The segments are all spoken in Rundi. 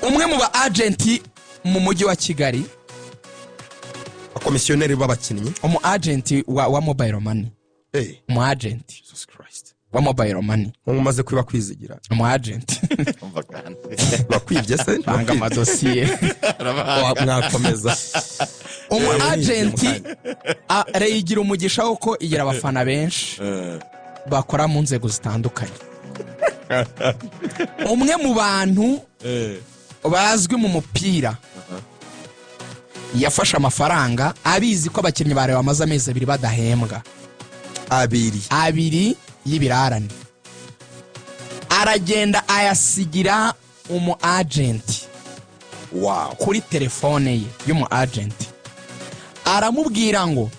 Umwe mu ba agent mu mujyi wa Kigali, abakomisiyoneri b'abakinnyi, umu agent wa mobile money, umu agent Jesus Christ. wa mobile money. Nk'ubu umaze kwiba kwizigira. Umu agent. Umva kandi. Bakwibye se? Banga amadosiye. Mwakomeza. Umu Yewe, agent. mu Rayon igira umugisha kuko igira abafana benshi bakora mu nzego zitandukanye. Umwe mu bantu bazwi mu mupira yafashe amafaranga abizi ko abakinnyi ba Rayon bamaze amezi 2 badahembwa. Abiri? 2 y'ibirarane. Aragenda ayasigira umu agent kuri telefone ye y'umu agent, aramubwira ngo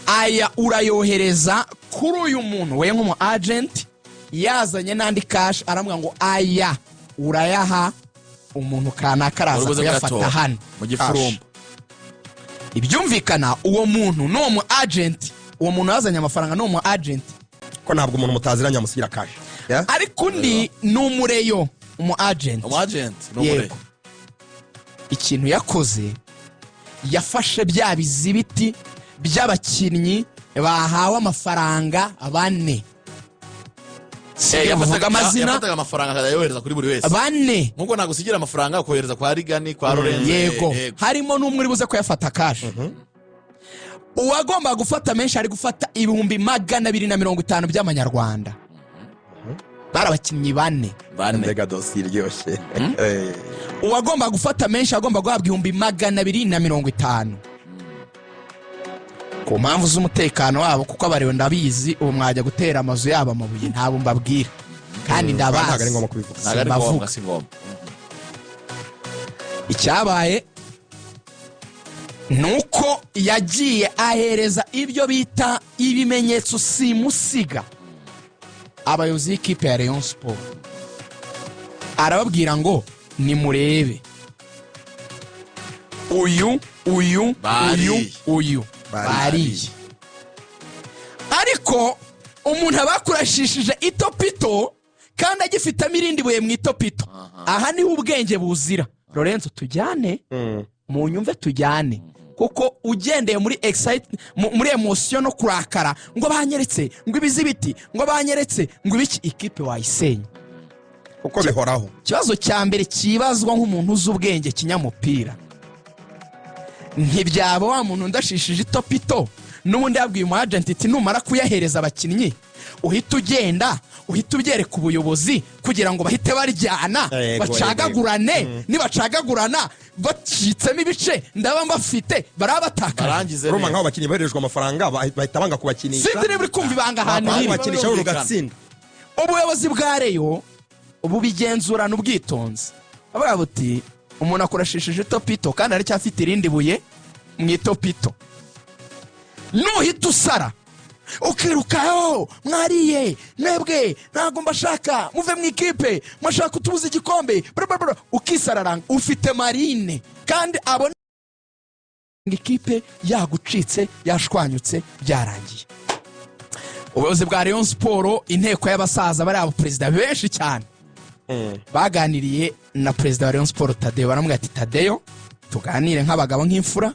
aya urayohereza kuri uyu muntu we nk'umu agent, yazanye n'andi cash. Aramubwira ngo aya urayaha umuntu kanaka, araza Uri buze kuyafata kuyatora hano mu gifurumba. Ibyumvikana, uwo muntu ni umu agent, uwo muntu yazanye amafaranga ni umu agent. Ko ntabwo umuntu mutaziranye amusigira cash. Yeah? Ariko undi ni umureyo, umu agent. Umu agent ni umure. Yego. Ikintu yakoze, yafashe bya bizibiti by'abakinnyi bahawe amafaranga bane. Sivuga amazina. Yafataga amafaranga akayayohereza kuri buri wese. Bane. Nkuko nagusigira amafaranga ukohereza kwa Rigani, kwa Lorenzo. Yego. Harimo n'umwe uri buze kuyafata cash. Uwagomba gufata menshi ari gufata 250,000 by'amanyarwanda. Bari abakinnyi bane. Bane. Mbega dosiye iryoshye! Uwagomba gufata menshi agomba guhabwa 250,000. Ku mpamvu z'umutekano wabo, kuko abarewe ndabizi, ubu mwajya gutera amazu yabo amabuye, ntabwo mbabwira kandi Ntabwo ari ndabazi. ngombwa kubivuga. Ntabwo ari Simbavuga. ngombwa, si ngombwa. Icyabaye ni uko yagiye ahereza ibyo bita ibimenyetso simusiga abayobozi b'ikipe ya Rayon Sport, arababwira ngo nimurebe uyu, uyu, Bariye. uyu, uyu. Bariye. Bariye. Ariko umuntu aba yakurashishije itopito kandi agifitemo irindi buye mu itopito. Aha niho ubwenge buzira. Lorenzo, tujyane mu nyumve, tujyane, kuko ugendeye muri excite, muri émotion no kurakara ngo banyeretse ngo ibizibiti, ngo banyeretse ngo ibiki, ikipe wayisenya. Kuko bihoraho. Ikibazo cya mbere kibazwa nk'umuntu uzi ubwenge kinyamupira, ntibyaba wa muntu ndashishije itopito n'ubundi yabwiye umu agent iti numara kuyahereza abakinnyi uhita ugenda, uhita ubyereka ubuyobozi kugira ngo bahite baryana, bacagagurane. Nibacagagurana bacitsemo ibice, ndaba mbafite baraba batakaje. Barangize Urumva neza. nk'abo bakinnyi boherejwe amafaranga bahita banga kubakinisha. Sinzi niba uri kumva ibanga ahantu Banga riri. kubakinisha wowe ugatsinda. Ubuyobozi bwa Rayon bubigenzurana ubwitonzi, bavuga buti umuntu akoreshesheje itopito kandi aracyafite irindi buye mu itopito. Nuhita usara ukirukaho, mwariye mwebwe, ntabwo mbashaka, muve mu ikipe, mwashaka kutubuza igikombe, bla, bla, bla, ukisararanga ufite marine kandi abona ikipe yagucitse, yashwanyutse, byarangiye. Ubuyobozi bwa Rayon Sport, inteko y'abasaza, bariya abaperezida benshi cyane baganiriye na perezida wa Rayon Sport Tadeyo, baramubwira ati Tadeyo, tuganire nk'abagabo, nk'imfura,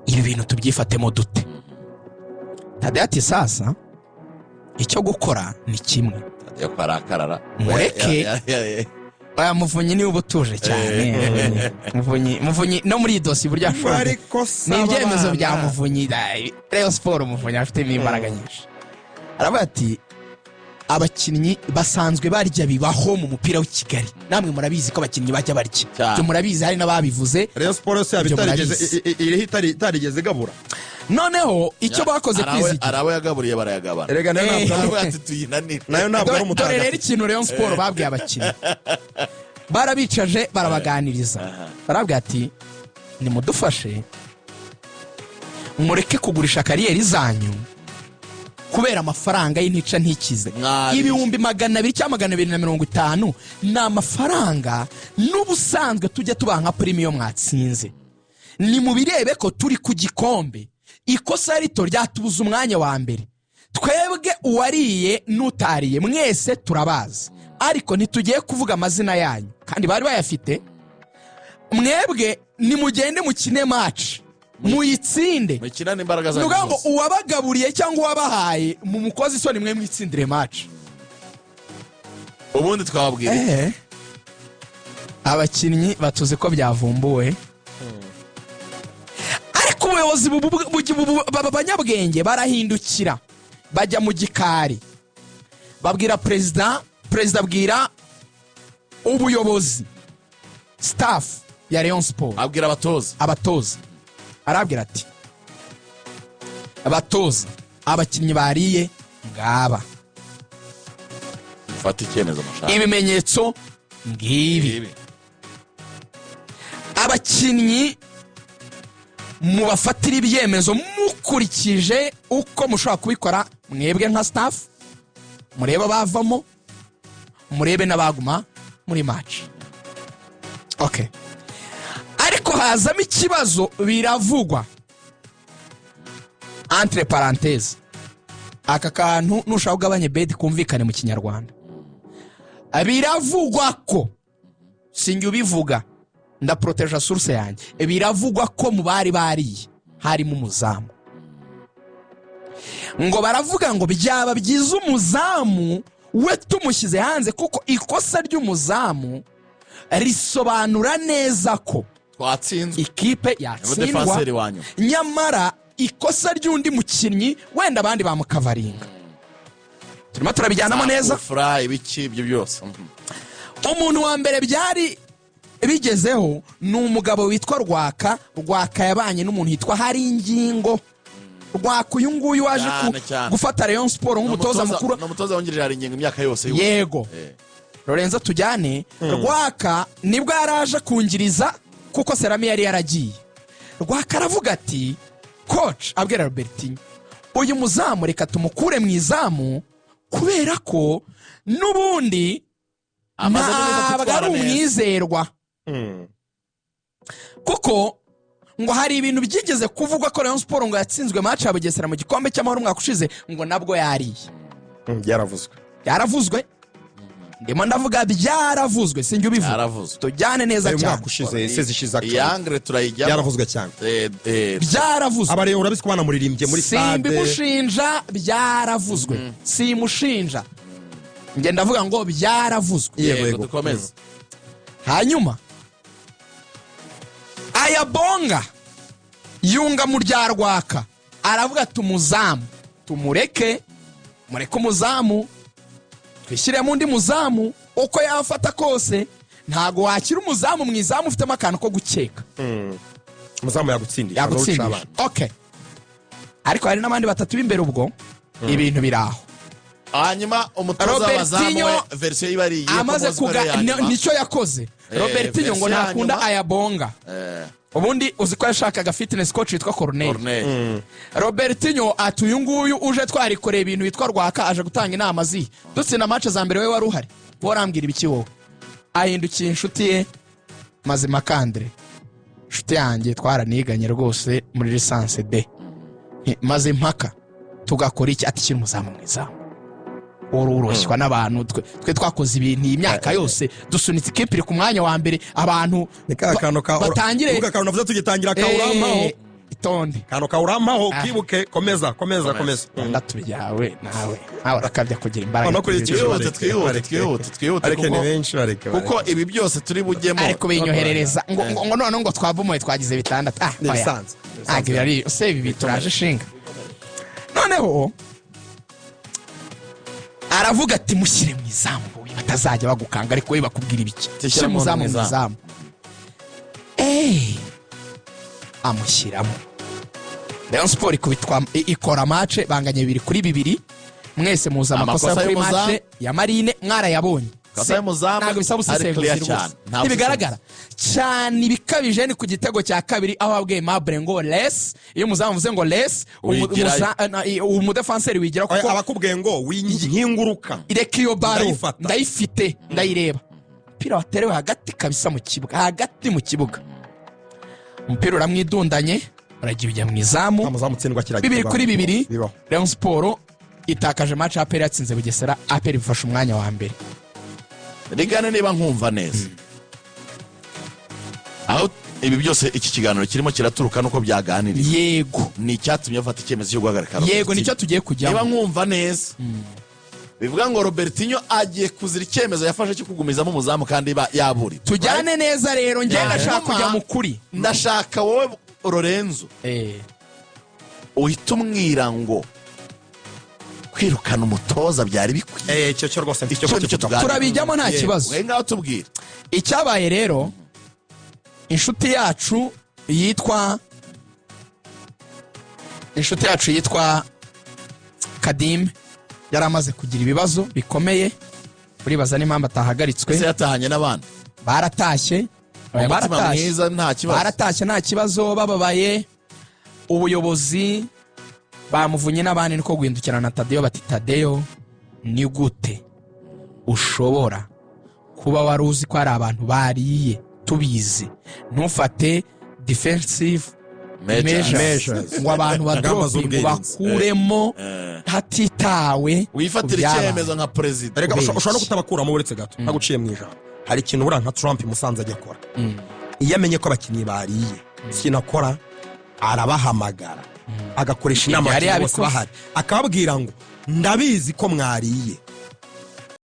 ibi bintu tubyifatemo dute? Tadeyo ati sasa icyo gukora ni kimwe. Tadeyo ko arakarara. Mureke. Oya, Muvunyi niwe uba utuje cyane. Muvunyi, Muvunyi no muri iyi dosiye uburyo ashobora Ariko ni ibyemezo saba bya abana. Muvunyi. Rayon Sport, Muvunyi afitemo imbaraga nyinshi. Aravuga ati abakinnyi basanzwe barya, bibaho mu mupira w'i Kigali, namwe murabizi ko abakinnyi bajya barya. Cyane. Ibyo murabizi, hari n'ababivuze. Rayon Sport yose yaba Ibyo itarigeze murabizi. iriho itarigeze igabura. Noneho icyo bakoze, kwizigira. Hari abo yagaburiye barayagabana. Erega nayo ntabwo ari Aravuga ati tuyinanire. Nayo ntabwo ari Dore rero umutagatifu. ikintu Rayon Sport babwiye abakinnyi, barabicaje, barabaganiriza, barabwira ati nimudufashe mureke kugurisha carrière zanyu kubera amafaranga y'intica ntikize. Mwari. 200,000 cyangwa 250 ni amafaranga n'ubusanzwe tujya tubaha nka prime iyo mwatsinze. Ni mubirebe ko turi ku gikombe, ikosa rito ryatubuza umwanya wa mbere. Twebwe uwariye n'utariye mwese turabazi. Ariko ntitugiye kuvuga amazina yanyu, kandi bari bayafite. Mwebwe nimugende mukine match, muyitsinde. Mukinane imbaraga Ni zanyu ukuvuga ngo zose. uwabagaburiye cyangwa uwabahaye mu mukozi isoni, mwe mwitsindire match. Ubundi twababwira iki? Abakinnyi batuzi ko byavumbuwe, ariko ubuyobozi baba abanyabwenge, barahindukira bajya mu gikari, babwira perezida, perezida abwira ubuyobozi, staff ya Rayon Sport. Abwira abatoza. Abatoza, arabwira ati: "Abatoza, abakinnyi bariye ngaba." Fata icyemezo mushaka. Ibimenyetso ngibi. Ibi. Abakinnyi mubafatira ibyemezo mukurikije uko mushobora kubikora mwebwe nka staff, murebe abavamo, murebe n'abaguma muri match. Okay, ariko hazamo ikibazo. Biravugwa, entre parenthèse, aka kantu nushaka ugabanye bedi kumvikane mu Kinyarwanda. Biravugwa ko, sinjye ubivuga, ndaporoteja source yanjye, biravugwa ko mu bari bariye harimo umuzamu. Ngo baravuga ngo byaba byiza umuzamu we tumushyize hanze, kuko ikosa ry'umuzamu risobanura neza ko twatsinzwe, ikipe yatsindwa. Umudefanseri wa nyuma. Nyamara ikosa ry'undi mukinnyi, wenda abandi bamukavaringa. Turimo turabijyanamo neza? Fura ibiki, ibyo byose. Umuntu wa mbere byari bigezeho ni umugabo witwa Rwaka. Rwaka yabanye n'umuntu witwa Hari Ingingo. Rwaka uyu nguyu waje Cyane, cyane. gufata Rayon Sport nk'umutoza mukuru. Ni umutoza wungirije Hari Ingingo imyaka yose y'ubuzima. Yego. Lorenzo, tujyane. Rwaka nibwo yari aje kungiriza kuko Serami yari yaragiye. Rwaka aravuga ati: "Coach," abwira Robertinho, "uyu muzamu reka tumukure mu izamu, kubera ko n'ubundi Amaze neza ntabwo atitwara ari neza. umwizerwa," kuko ngo hari ibintu byigeze kuvugwa ko Rayon Sport ngo yatsinzwe match ya Bugesera mu gikombe cy'Amahoro umwaka ushize, ngo nabwo yariye. Byaravuzwe. Byaravuzwe, ndimo ndavuga byaravuzwe, sinjye ubivuga. Byaravuzwe. Tujyane neza Uyu cyane. mwaka ushize, sezi ishize actually. Iyangre turayijyamo. Byaravuzwe cyane. Byaravuzwe. Abareba urabizi ko banamuririmbye muri stade. Simbimushinja, byaravuzwe, simushinja njye, ndavuga ngo byaravuzwe. Yego, Yego. yego. Dukomeze. Hanyuma Ayabonga yunga mu rya Rwaka, aravuga ati: "Umuzamu tumureke, mureke umuzamu, twishyiremo undi muzamu." Uko yafata kose, ntabwo wakira umuzamu mu izamu ufitemo akantu ko gukeka. Umuzamu yagutsindisha. Yagutsindisha. Abana. Okay, ariko hari n'abandi batatu b'imbere, ubwo ibintu biri aho. Hanyuma umutoza w'abazamu Robertinho we, version iba ari iyihe, ko amaze muzi ko kuga ari iya nyuma? Nicyo yakoze. Robertinho ngo Version ya ntakunda nyuma. Ayabonga. Ubundi uzi ko yashakaga fitness coach witwa Corneille. Corneille. Robertinho ati: "Uyu nguyu uje twarikoreye ibintu witwa Rwaka, aje gutanga inama zihe? Dutsinda match za mbere we wari uhari? Wowe urambwira ibiki wowe?" Ahindukiye inshuti ye Mazima Kandre, inshuti yanjye twaraniganye rwose muri licence D. Maze impaka tugakora iki? Ati: "Shyira umuzamu mu izamu, wari uroshywa n'abantu. Twe twakoze ibintu iyi myaka yose, dusunitse ikipe iri ku mwanya wa mbere, abantu Ni ka kantu ka batangire." Uvuga akantu navuze tugitangira, kawurampaho. Itonde. Kantu kawurampaho. Ah. Kibuke, komeza, komeza, komeza. Bitandatu byawe, nawe nawe urakabya kugira imbaraga. No kuri iki Twihute, bareke, twihute, bareke. twihute, twihute, Areke, ni benshi, bareke. Kuko ibi byose turi bujyemo. Ariko binyoherereza ngo noneho ngo twavomoye, twagize bitandatu. Ah, Ni oya. ibisanzwe. Ntabwo ibi ari se, ibi turaje ishinga. Noneho aravuga ati: "Mushyire mu izamu wowe, batazajya bagukanga." Ariko we bakubwira ibiki? Shyira Shyira umuzamu mu mu izamu. Amushyiramo. Rayon Sport ikubitwa, ikora match banganya 2-2. Mwese muzi amakosa Amakosa yo kuri y'umuzamu. match ya Marine, mwarayabonye. Amakosa y'umuzamu Ntabwo bisaba ari ubusesenguzi clear rwose. cyane. Nta Ntibigaragara cyane, ibikabije ni ku gitego cya kabiri, aho wabwiye Mabure ngo les. Iyo umuzamu avuze ngo les, Wigirayo. Umudefanseri wigira Oya, kuko abakubwiye ngo winkinguruka. Reka iyo baro. Ndayifata. Ndayifite, ndayireba. Umupira waterewe hagati kabisa mu kibuga, hagati mu kibuga, umupira uramwidundanye, uragiye ujya mu izamu. Nta muzamu utsindwa kiriya Bibiri gitego. kuri bibiri. Bibaho. Rayon Sport itakaje match, APR yatsinze Bugesera, APR ifashe umwanya wa mbere. Rigane, niba nkumva neza, aho ibi byose iki kiganiro kirimo kiraturuka nuko byaganiriye, ni icyatumye afata icyemezo cyo guhagarika Yego, Robertinho. nicyo tugiye Niba kujyamo. nkumva neza, bivuga ngo Robertinho agiye kuzira icyemezo yafashe cyo kugumizamo umuzamu kandi yaburiwe. Tujyane neza rero, njye ndashaka Hanyuma, kujya mu kuri. Ndashaka wowe Lorenzo uhita umwira ngo kwirukana umutoza byari bikwiye. Icyo cyo rwose mfite Icyo icyo nicyo kukivugaho. tuganira. Turabijyamo, nta kibazo. We ngaho tubwira. Icyabaye rero, inshuti yacu yitwa Kadime yari amaze kugira ibibazo bikomeye. Uribaza n'impamvu atahagaritswe. Ese yatahanye n'abandi? Baratashye. Oya, Umutima baratashye. mwiza, nta kibazo. Baratashye, nta kibazo, bababaye. Ubuyobozi bamuvunye n'abandi, niko guhindukirana na Tadeyo bati: "Tadeyo, ni gute ushobora kuba wari uzi ko hari abantu bariye tubizi, ntufate defensive Measures. measures ngo abantu Ingamba badropinge, z'ubwirinzi. bakuremo hatitawe ku Wifatira byabaye?" icyemezo nka perezida. Erega Kubera ushobora no iki? kutabakuramo. Uretse gato, ntaguciye mu ijambo, hari ikintu buriya nka Trump i Musanze ajya akora. Iyo amenye ko abakinnyi bariye, ikintu akora arabahamagara, agakoresha inama Yari abakinnyi bose yabikoze. bahari, akababwira ngo: "Ndabizi ko mwariye,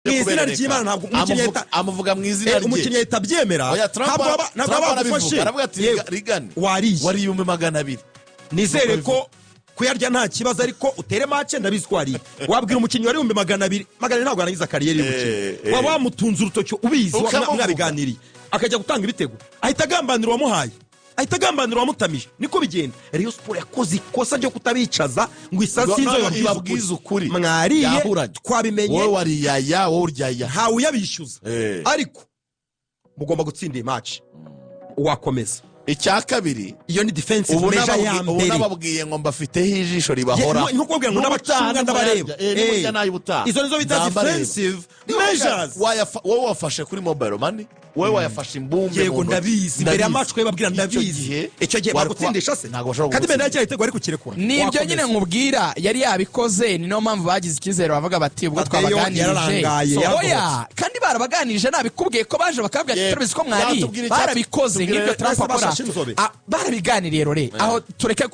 mu izina ry'Imana." Ntabwo umukinnyi Amuvuga mu izina rye. Umukinnyi ahita abyemera. Oya, Trump Ntabwo ntabwo Trump baba arabivuga, bagufashe. aravuga ati: Yewe, "Rigane, wariye, wariye 200,000." Nizere ko kuyarya nta kibazo, ariko utere match, ndabizi ko wariye. Wabwira umukinnyi wari 200,000, 200 ntabwo yarangiza carrière y'umukinnyi. Waba wamutunze urutoki ubizi, Ukamuvuga. mwabiganiriye, akajya gutanga ibitego, ahita agambanira uwamuhaye, ahita agambanira uwamutamije. Niko bigenda. Rayon Sports yakoze ikosa ryo kutabicaza ngo isase No, inzobe, no, ibabwize ukuri. Mwariye, Yahuranye. twabimenye. Wowe wariyaya, wowe uryaya. Ntawe uyabishyuza, ariko mugomba gutsinda iyi match, wakomeza. Icya kabiri, Iyo ni defensive ubu measure ya ubu mbere. nababwiye ngo mbafiteho ijisho ribahora. Ye, nko kubabwira ngo n'abacunga ndabareba. N'uburya nayo ubutaha Izo nizo bita nzambareba. defensive measures. Wowe wafashe kuri mobile money, wowe wayafashe imbumbe Yego, mu ntoki. ndabizi, mbere ya Ndabizi. match twebabwira Icyo ndabizi. gihe Icyo gihe wari bagutsindisha se? Ntabwo bashobora Kandi mbere kugutsinda. yakira igitego, ariko kukirekura. Nibyo. Wakomeza. Nyine nkubwira, yari yabikoze, ni niyo mpamvu bagize icyizere, bavuga bati ubwo Tadeyo twabaganirije. yararangaye, yaradohotse. Oya, kandi barabaganirije, nabikubwiye ko baje bakabwira ati: Yego. "Turabizi ko mwariye." Yatubwira Barabikoze nk'ibyo Trump Bahise akora. bashashe inzobe. Ah, barabiganiriye rore, aho tureke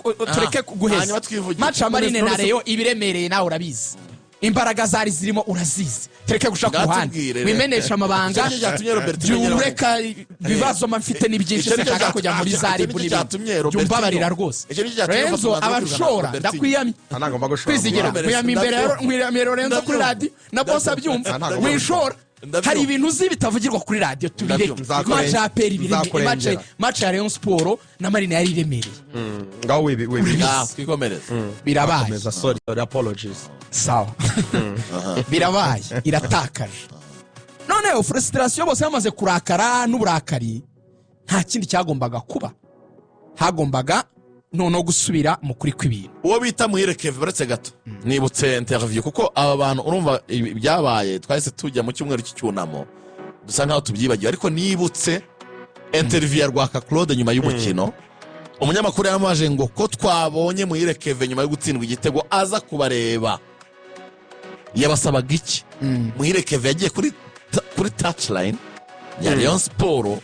guheza. Hanyuma twivugire. Match ya Marine na Rayon ibiremereye, nawe urabizi, imbaraga zari zirimo urazizi. Tureke guca ku ruhande, Ngatubwire rero. wimenesha amabanga. Icyo nicyo cyatumye Robertinho Jya nyine ureka ibibazo mba mfite ni byinshi, Icyo nicyo sinshaka kujya muri za icyo ribu nicyo n'ibindi. cyatumye Jya Robertinho- umbabarira rwose. Icyo nicyo cyatumye Renzo bafata umwanzuro wo kwirukana abashora, Robertinho. ndakwiyamye. Ntabwo ngomba gushora. Kwizigira, Ndabyumva. nkwiyamye imbere ya Ndabyumva. nkwiyamye Lorenzo kuri Ndabyumva. radiyo na boss abyumva. Ndabyumva. Wishora. Ndabyumva. Hari ibintu uzi bitavugirwa kuri radiyo, tubireke. Ndabyumva. Match ya APR ibiri, Nzakurengera. match ya Rayon Sport na Marine yari iremereye. Ngaho wibi wibi. Ah, twikomereze. Birabaye. Komeza, sorry, sorry, apologies. Sawa, birabaye, iratakaje. Noneho frustration, bose bamaze kurakara n'uburakari, nta kindi cyagombaga kuba, hagombaga noneho gusubira mu kuri kw'ibintu. Uwo bita Muhire Keve, uretse gato nibutse interview, kuko aba bantu urumva ibyabaye, twahise tujya mu cyumweru cy'icyunamo, dusa nkaho tubyibagiwe, ariko nibutse interview ya Rwaka Claude nyuma y'umukino. Umunyamakuru yamaje ngo ko twabonye Muhire Keve nyuma yo gutsindwa igitego aza kubareba, yabasabaga iki? Muhire Keve yagiye kuri touchline ya Rayon Sport,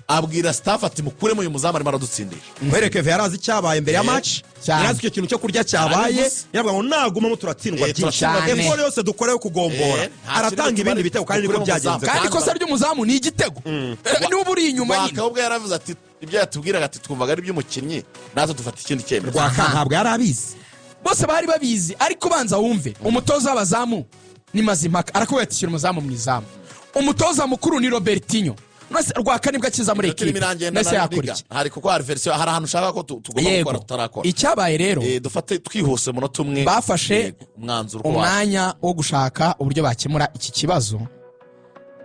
abwira staff ati: "Mukuremo uyu muzamu, arimo aradutsindisha." Muhire Keve yarazi icyabaye mbere ya match. Cyane. Yarazi icyo kintu cyo kurya cyabaye. Arabivuze. Yaravuga ngo nagumamo turatsindwa byinshi. Cyane. Effort yose dukora yo kugombora, Nta aratanga kintu ibindi bitego, kandi niko mukuremo byagenze. umuzamu. Kandi ikosa ry'umuzamu ni igitego. Niba uri inyuma nyine. Rwaka ubwo yaravuze ati ibyo yatubwiraga, ati twumvaga ari iby'umukinnyi, natwe dufata ikindi cyemezo. Rwaka ntabwo yari abizi. Bose bari babizi, ariko banza wumve, umutoza w'abazamu ni Mazimpaka, arakubwira ati: "Shyira umuzamu mu izamu." Umutoza mukuru ni Robertinho. None Rwaka nibwo akiza muri Turimo ekipe, irangenda mbese na yakora Liga. iki? Hari kuko hari version, hari ahantu ushaka ko tugomba Yego. gukora tutarakora. Icyabaye rero, Dufate twihuse umunota umwe. Bafashe Yego, umwanzuro uko waje. umwanya wo gushaka uburyo bakemura iki kibazo.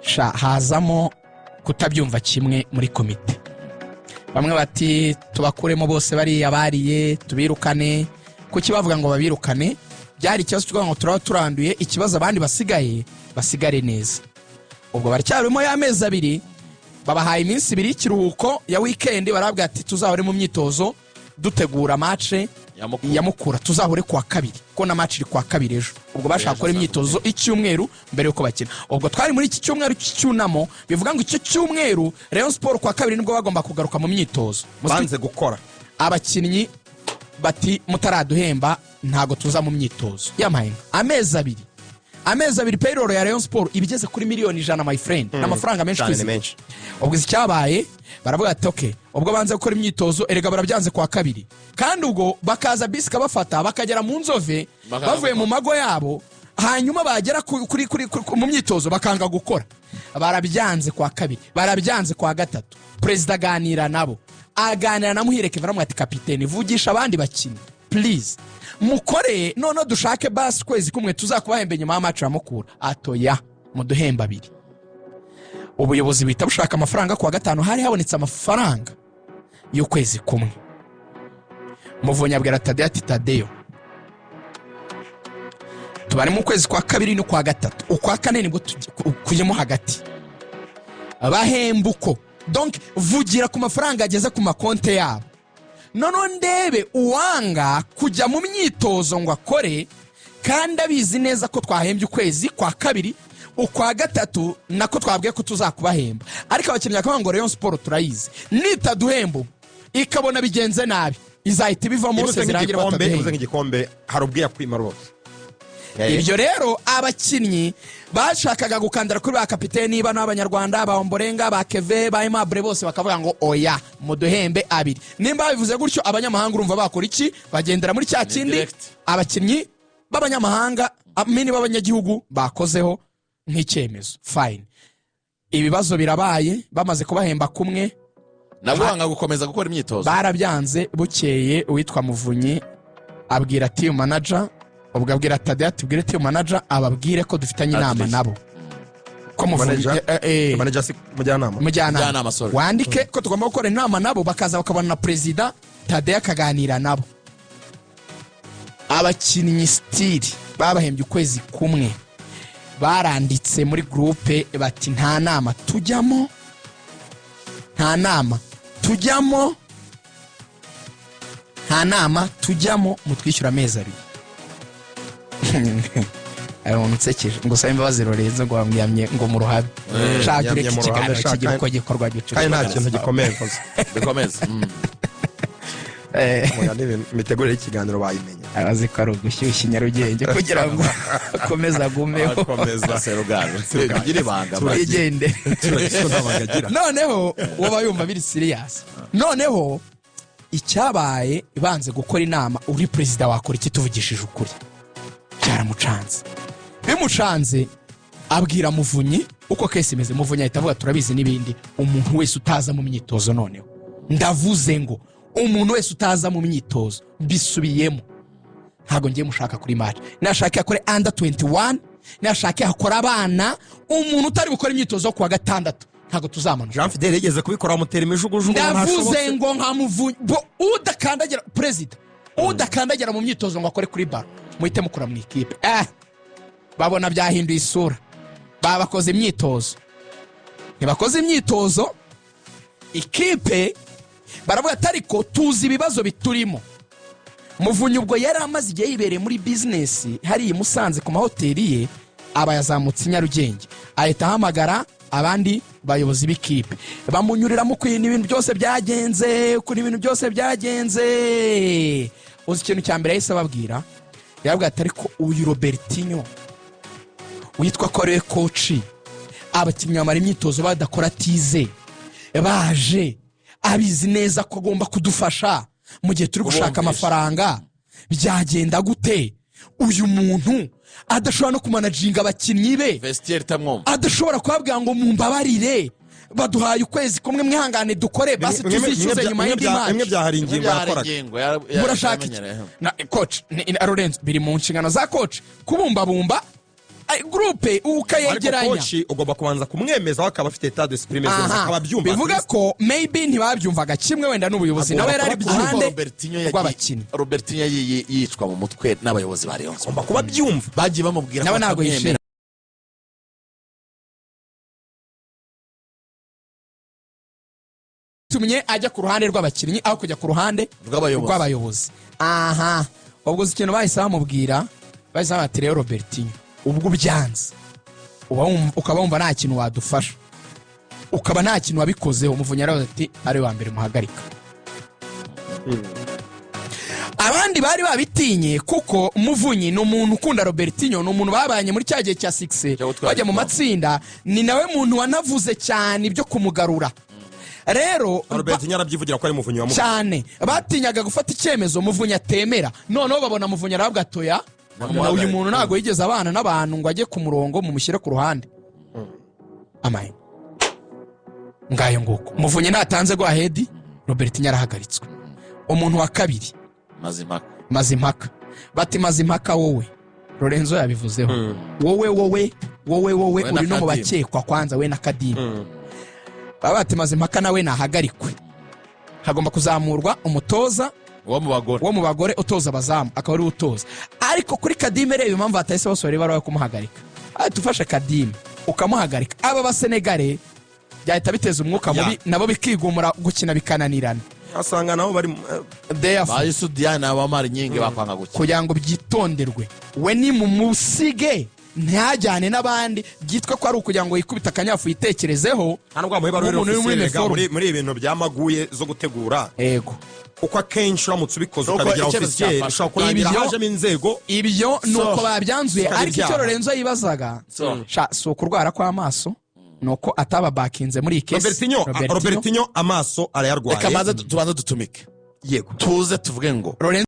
Sha, hazamo kutabyumva kimwe muri komite. Bamwe bati: "Tubakuremo bose, bariya bariye tubirukane." Kuki bavuga ngo babirukane? Byari ikibazo cyo kuvuga ngo turaba turanduye ikibazo, abandi basigaye basigare neza. Ubwo baracyarimo y'amezi 2, babahaye iminsi 2 y'ikiruhuko ya wikendi, barabwira ati: "Tuzahore mu myitozo." Dutegura match Ya Mukura. Ya Mukura, tuzahure kuwa kabiri, kuko na match iri kuwa kabiri ejo. Ubwo bashaka Ejo gukora imyitozo icyumweru mbere yuko bakina. Ubwo twari muri iki cyumweru cy'icyunamo, bivuga ngo icyo cyumweru Rayon Sport kuwa kabiri nibwo bagomba kugaruka mu myitozo. Banze gukora. Abakinnyi bati: "Mutaraduhemba ntabwo tuza mu myitozo." Yampaye inka. Amezi 2, amezi 2, payroll ya Rayon Sport iba igeze kuri miliyoni 100, my friend. Ni amafaranga menshi Cyane, ni kwizigama. menshi. Ubwo izi icyabaye, baravuga ati: "Okay." Ubwo banze gukora imyitozo, erega barabyanze kuwa kabiri, kandi ubwo bakaza bisi ikabafata bakagera mu Nzove Bakanga bavuye mu gukora. mago yabo, hanyuma bagera mu myitozo bakanga gukora. Barabyanze kuwa kabiri, barabyanze kuwa gatatu. Perezida aganira nabo, aganira na Muhire Kevin, aramubwira ati: "Kapiteni, vugisha abandi bakinnyi, please, mukore, noneho dushake basi ukwezi kumwe tuzakubahembe nyuma ya match ya Mukura." Atoya, muduhembe abiri. Ubuyobozi buhita bushaka amafaranga. Kuwa gatanu hari habonetse amafaranga y'ukwezi kumwe. Muvunyi abwira Tadeyo ati: "Tadeyo, tubari mu kwezi kwa kabiri n'ukwa gatatu, ukwa kane nibwo kujyamo hagati, bahemba uko. Donc vugira ku mafaranga ageze ku makonte yabo, noneho ndebe uwanga kujya mu myitozo ngo akore kandi abizi neza ko twahembye ukwezi kwa kabiri, ukwa gatatu nako twabwiye ko tuzakubahemba." Ariko abakinnyi bakavuga ngo: "Rayon Sport turayizi, nitaduhemba ubu ikabona bigenze nabi, izahita ibivamo Ibuze bose zirangira nk'igikombe, ibuze bataduhemba." nk'igikombe, hari ubwiya kwima rwose. Ibyo rero abakinnyi bashakaga gukandara kuri ba kapiteni bano b'abanyarwanda, ba Omborenga, ba Keve, ba Aimable, bose bakavuga ngo: "Oya, muduhembe abiri." Nimba babivuze gutyo, abanyamahanga urumva bakora iki? Bagendera muri cya kindi Direct. abakinnyi b'abanyamahanga mini b'abanyagihugu bakozeho nk'icyemezo. Fine, ibibazo birabaye. Bamaze kubahemba kumwe, Nabwo banga gukomeza gukora imyitozo. Barabyanze. Bukeye uwitwa Muvunyi abwira team manager, ubwo abwira Tadeyo ati: "Bwire team manager ababwire ko dufitanye inama Adresse. nabo." Ko Muvunyi Manager? Eh, Manager si mujyanama? Mujyanama. Mujyanama, sorry. Wandike ko tugomba gukora inama nabo, bakaza bakabona na perezida Tadeyo akaganira nabo. Abakinnyi still babahembye ukwezi kumwe. Baranditse muri groupe bati: "Nta nama tujyamo, nta nama tujyamo, nta nama tujyamo, mutwishyura amezi 2." Hari umuntu unsekeje ngo usabe imbabazi Lorenzo, ngo wamwiyamye ngo mu ruhame. Shaka Yamye ureke mu ruhame, ikiganiro shaka. kigira uko gikorwa gicucu. Kandi nta kintu gikomeye nkoze. Bikomeze. Oya, n'ibintu, imitegurire y'ikiganiro bayimenya. Abazi ko ari ugushyushya i Nyarugenge kugira ngo akomeze agumeho. Akomeza. Seruganje bigira ibanga. Igende. Turagiso ntabanga agira. Noneho uba yumva biri serious. Noneho icyabaye, banze gukora inama. Uri perezida wakora iki? Tuvugishije ukuri, byaramucanze. Bimucanze, abwira Muvunyi uko case imeze. Muvunyi ahita avuga: "Turabizi n'ibindi, umuntu wese utaza mu myitozo, noneho ndavuze ngo umuntu wese utaza mu myitozo, mbisubiyemo, ntabwo ngiye mushaka kuri match. Nashake akore under 21, nashake hakora abana, umuntu utari gukora imyitozo yo kuwa gatandatu ntabwo tuzamanuka." Jean Fidele yigeze kubikora, amutera imijugujugu ngo Ndavuze ntashobotse. ngo nka Muvunyi bo udakandagira, perezida udakandagira mu myitozo ngo akore kuri ballon, muhite mukura mu ikipe. Babona byahinduye isura, babakoze imyitozo, ntibakoze imyitozo. Ikipe baravuga ati: "Ariko tuzi ibibazo biturimo." Muvunyi ubwo yari amaze igihe yibereye muri business hariya i Musanze ku mahoteli ye, aba yazamutse i Nyarugenge, ahita ahamagara abandi bayobozi b'ikipe, bamunyuriramo ukuntu ibintu byose byagenze, ukuntu ibintu byose byagenze. Uzi ikintu cya mbere yahise ababwira? Yarabwira ati: "Ariko uyu Robertinho witwa ko ariwe coach, abakinnyi bamara imyitozo badakora, tize baje abizi neza ko agomba kudufasha mu gihe turi gushaka Kubumvisha. amafaranga, byagenda gute uyu muntu adashobora no kumanaginga abakinnyi be, Vestiaire itamwumva. adashobora kubabwira ngo mumbabarire, baduhaye ukwezi kumwe, mwihangane dukore, basi tuzishyuze nyuma y'indi Bimwe match." byahari ingingo yakoraga. Ingingo Murashaka iki? yamenyereye. Na coach Lorenzo, biri mu nshingano za coach kubumbabumba groupe Ariko ukayegeranya. coach ugomba kubanza kumwemeza, akaba afite état d'esprit imeze neza, Aha. akaba abyumva. Bivuga ko maybe ntibabyumvaga kimwe wenda n'ubuyobozi, Agomba nawe yari ari ku kuba Ariko ruhande Robertinho yagiye- rw'abakinnyi. Robertinho yagiye yicwa mu mutwe n'abayobozi ba Rayon Sports. Agomba kuba abyumva. Bagiye bamubwira Nawe ko ntabwo batamwemera. yishimye. Byatumye ajya ku ruhande rw'abakinnyi aho kujya ku ruhande Rw'abayobozi. rw'abayobozi. Aha ubwo uzi ikintu bahise bamubwira? Bahise bamubwira ati: "Rero Robertinho, ubwo ubyanze, ukaba wumva nta kintu wadufasha, ukaba nta kintu wabikozeho." Muvunyi yaravuze ati: "Ari wa mbere muhagarika." Abandi bari babitinye, kuko Muvunyi ni umuntu ukunda Robertinho, ni umuntu babanye muri cya gihe cya succès Cyo gutwara bajya mu igikombe. matsinda, ni nawe muntu wanavuze cyane ibyo kumugarura. Rero Robertinho arabyivugira ko ari Muvunyi wa cyane batinyaga gufata icyemezo Muvunyi atemera. Noneho babona Muvunyi aravuga atoya, uyu muntu ntabwo yigeze abana n'abantu ngo ajye ku murongo, mumushyire ku ruhande. Amaye ngayo nguko, Muvunyi natanze go ahead, Robertinho arahagaritswe. Umuntu wa kabiri, Mazimpaka. Mazimpaka. Bati: "Mazimpaka, wowe Lorenzo yabivuzeho, wowe, wowe, wowe, wowe We na uri no mu Kadimu. bakekwa kwanza, we na Kadimu." Baba bati: "Mazimpaka nawe nahagarikwe, hagomba kuzamurwa umutoza wo mu bagore." Wo mu bagore utoza abazamu, akaba ariwe utoza. Ariko kuri Kadime, reba impamvu batahise basohora ibaruwa yo kumuhagarika. Ati: "Ufashe Kadime ukamuhagarika, aba basenegare byahita biteza umwuka mubi, nabo bikigumura, gukina bikananirana." Asanga nabo bari Therefore, Ba Yusu Diane, abamara inkingi bakwanga gukina. Kugira ngo byitonderwe, we ni mumusige ntihajyane n'abandi, byitwa ko ari ukugira ngo yikubite akanyafu, yitekerezeho. Nta nubwo wamuha ibaruwa Nk'umuntu uri muri officiel rega, uniforme. muri ibi bintu byamaguye zo gutegura, Ego. kuko akenshi uramutse ubikoze Nuko ukabigira icyemezo officiel, cyafashwe. ushobora kurangira hajemo inzego. Ibyo ni So. uko babyanzuye. Bikaba Ariko icyo ibyaha. Lorenzo yibazaga, So. sha, si ukurwara kw'amaso, ni uko atababakinze muri iyi case. Robertinho amaso Reka arayarwaye. maze tubanze dutumike, Yego. tuze tuvuge ngo Lorenzo.